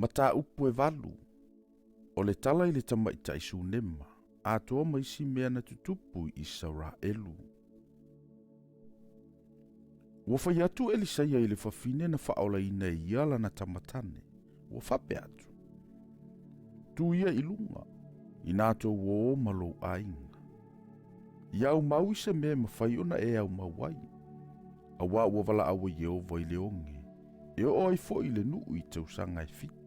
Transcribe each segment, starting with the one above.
Mataupu e 8, o le tala i le tamaitai Sunema, atoa ma isi mea na tutupu i Isaraelu. Ua fai atu Elisaia i le fafine na faaolaina e ia lana tamatane, ua faapea atu, Tu ia i luga, inā tou ō ma lou aiga. Ia aumau i se mea e mafai ona e aumau ai, auā ua valaau e Ieova i le oge, e oo ai foi le nuu i tausaga e 7.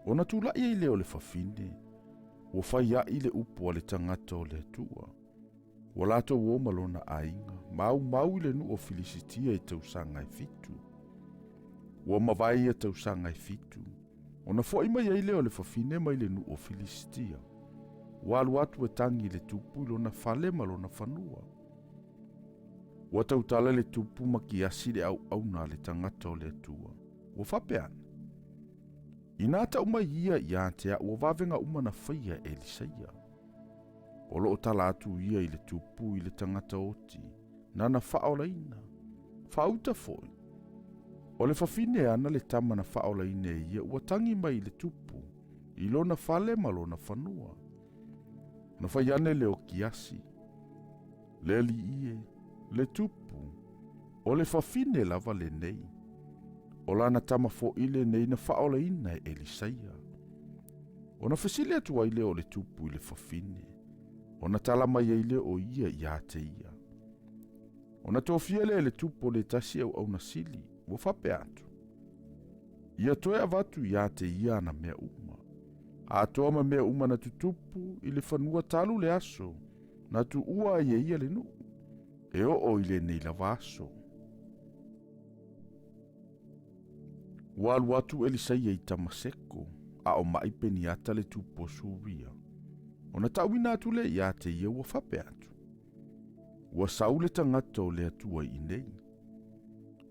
Ona tulai ai lea o le fafine, ua fai ai le upu a le tagata o le Atua. Ua latou o ma lona aiga, ma aumau i le nuu o Filisitia i tausaga e 7. Ua mavae ia tausaga e 7, ona foi mai ai lea o le fafine mai le nuu o Filisitia. Ua alu atu e tagi i le tupu i lona fale ma lona fanua. Ua tautala le tupu ma kiasi le auauna a le tagata o le Atua. Ua faapea ane, Inā tau mai ia ia te au ua vavega uma na faia e Elisaia. O loo tala atu ia i le tupu i le tagata oti, nana faaolaina, faauta foi. O le fafine ana le tama na faaolaina e ia ua tagi mai i le tupu, i lona fale ma lona fanua. Na fai ane le o kiasi, le alii e, le tupu, o le fafine lava lenei. O lana tama foʻi lenei na faaolaina e Elisaia. Ona fesili atu ai lea o le tupu i le fafine, ona tala mai ai lea o ia ia te ia. Ona tofia lea e le tupu o le tasi auauna sili, ua faapea atu, Ia toe avatu ia te ia ana mea uma, atoa ma mea uma na tutupu i le fanua talu le aso na tuua ai e ia le nuu, e oo i lenei lava aso. Ua alu atu Elisaia i Tamaseko, a o maʻi Peniata le tupu o Suria. Ona tauina atu lea ia te ia ua faapea atu, Ua sau le tagata o le Atua i inei.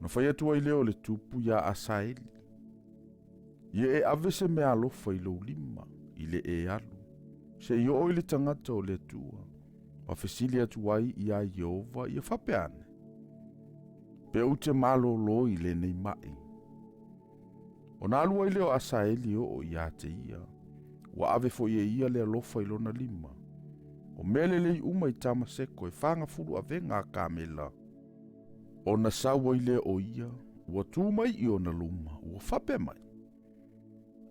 Ona fai atu ai lea o le tupu iā Asaeli, Ia e ave se meaalofa i lou lima i le e alu, se i oo i le tagata o le Atua, ma fesili atu ai iā Ieova ia faapea ane, Pe ou te malōlō i lenei maʻi. Ona alu ai lea o Asaeli e oo ia te ia, ua ave foi e ia le alofa i lona lima. O mea lelei uma i Tamaseko e 40 avega a kamela. Ona sau ai lea o ia, ua tu mai i ona luma, ua faapea mai,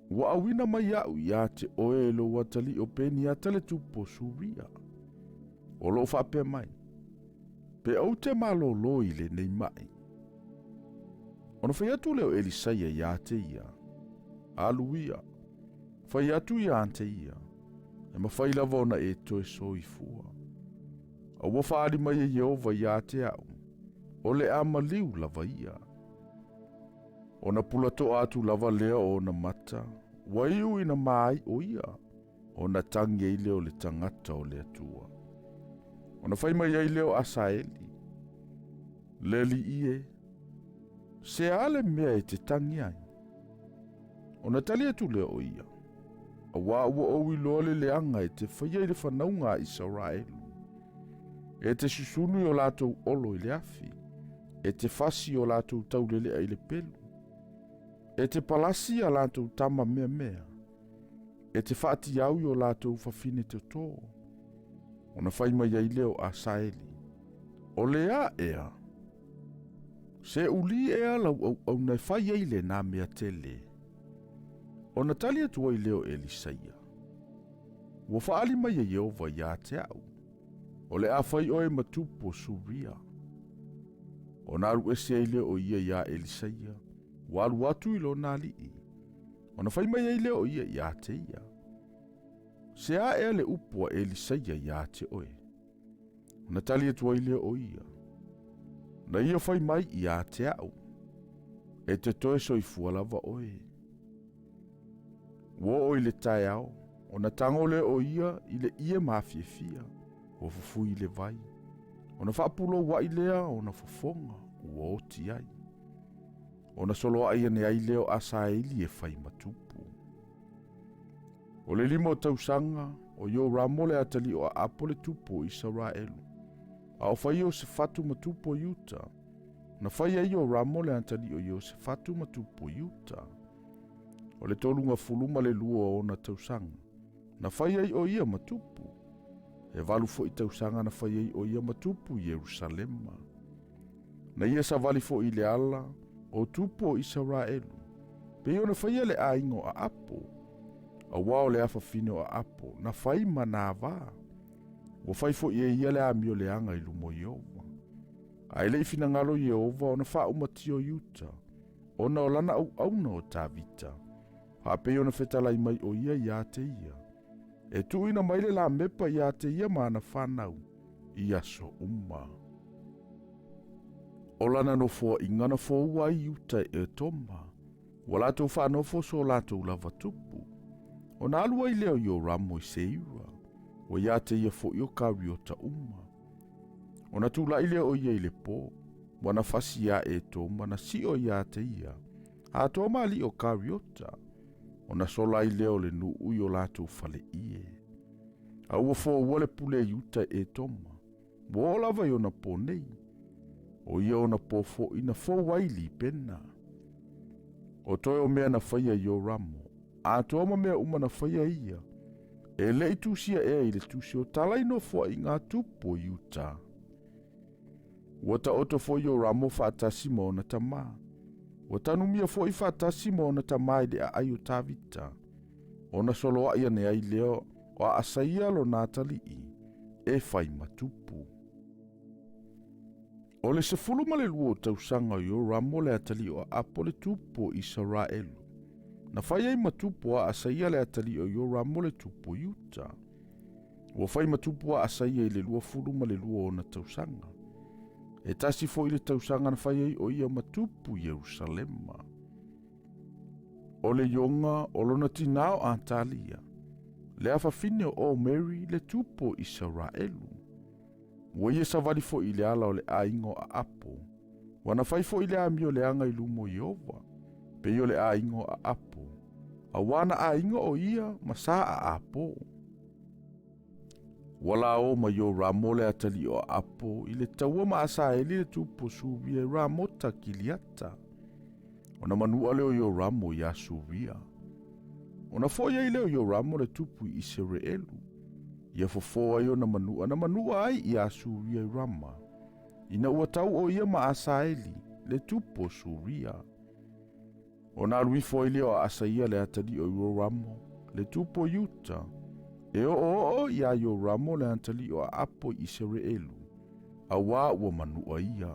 Ua auina mai aʻu ia te oe e lou atalii o Peniata le tupu o Suria. O loo faapea mai, Pe ou te malōlō i lenei maʻi. Ona fai atu lea o Elisaia ia te ia, Alu ia, fai atu ia te ia, e mafai lava ona e toe soifua. A ua faaali mai e Ieova ia te au, o le a maliu lava ia. Ona pulatoa atu lava lea o ona mata, ua iu ina maai o ia, ona tagi ai lea o le tagata o le Atua. Ona fai mai ai lea o Asaeli, Le alii e, se a le mea e te tagi ai? Ona tali atu lea o ia, Auā ua ou iloa le leaga e te faia i le fanauga a Isaraelu. E te susunu i o latou olo i le afi, e te fasi i o latou taulelea i le pelu, e te palasi a latou tama meamea, e te faatiau i o latou fafine totō. Ona fai mai ai lea o Asaeli, O le a ea? Se uli ea lau auauna e fai ai lenā mea tele? Ona tali atu ai lea o Elisaia, Ua faaali mai e Ieova ia te au, o le a fai oe ma tupu o Suria. Ona alu ese ai lea o ia iā Elisaia, ua alu atu i lona alii. Ona fai mai ai lea o ia ia te ia, Se a ea le upu a Elisaia ia te oe? Ona tali atu ai lea o ia, Na ia fai mai ia te au, e te toe soifua lava oe. Ua oo i le taeao, ona tago lea o ia i le ie mafiafia, ua fufui i le vai. Ona faapulou ai lea ona fofoga ua oti ai. Ona soloai ane ai lea o Asaeli e fai ma tupu. O le 5 o tausaga o Ioramo le atalii o Aapo le tupu o Isaraelu, a o fai Iosefatu ma tupu o Iuta. Na fai ai Ioramo le atalii o Iosefatu ma tupu o Iuta. O le 32 o ona tausaga, na fai ai o ia ma tupu. E 8 foi tausaga na fai ai o ia ma tupu i Ierusalema. Na ia savali foi i le ala o tupu o Isaraelu, pei ona faia le aiga o Aapo, auā o le afafine o Aapo na fai ma navā. Ua fai foi e ia le amio leaga i luma o Ieova. Ae le i finagalo Ieova ona faaumatia o Iuta, ona o lana auauna o Tavita, faapei ona fetalai mai o ia iā te ia, e tuuina mai le lamepa iā te ia ma ana fanau i aso uma. O lana nofoaiga na foua ai Iuta e Etoma, ua latou faanofo so latou lava tupu. Ona alu ai lea o Ioramo i Seira, ua iā te ia foi o Kariota uma. Ona tula'i lea o ia i le pō, ua na fasi iā Etoma na sio iā te ia, atoa ma alii o Kariota, ona sola ai lea o le nuu i o latou faleie. A ua foua le pule a Iuta e Etoma, ua oo lava i ona pō nei. O ia ona pō foi na fou ai Libena. O toe o mea na faia Ioramo, atoa ma mea uma na faia ia, e le i tusia ea i le tusi o tala i nofoaiga a tupu o Iuta. Ua taoto foi Ioramo faatasi ma ona tamā. Ua tanumia foi faatasi ma ona tamā i le aai o Tavita, ona soloai ane ai lea o Aasaia lona atalii e fai ma tupu. O le 12 o tausaga o Ioramo le atalii o Aapo le tupu o Isaraelu, na fai ai ma tupu a Aasaia le atalii o Ioramo le tupu o Iuta. Ua fai ma tupu a Aasaia i le 22 ona tausaga. E tasi foi le tausaga na fai ai o ia ma tupu i Ierusalema. O le ioga o lona tinā o Atalia, le afafine o Omeri le tupu o Isaraelu. Ua ia savali foi i le ala o le aiga o Aapo, ua na fai foi le amio leaga i luma o Ieova, pei o le aiga o Aapo, auā na aiga o ia ma Sa Aapo. Ua lao ma Ioramo le atalii o Aapo i le taua ma Asaeli le tupu o Suria i Ramota Kiliata. Ona manua lea o Ioramo iā Suria. Ona foi ai lea o Ioramo le tupu i Isereelu, ia fofo ai ona manua na manua ai iā Suria i Rama, ina ua tau o ia ma Asaeli le tupu o Suria. Ona alu ifo ai lea o Aasaia le atalii o Ioramo, le tupu o Iuta, e oooo iā Ioramo le atalii o Aapo i Isereelu, auā ua manua ia.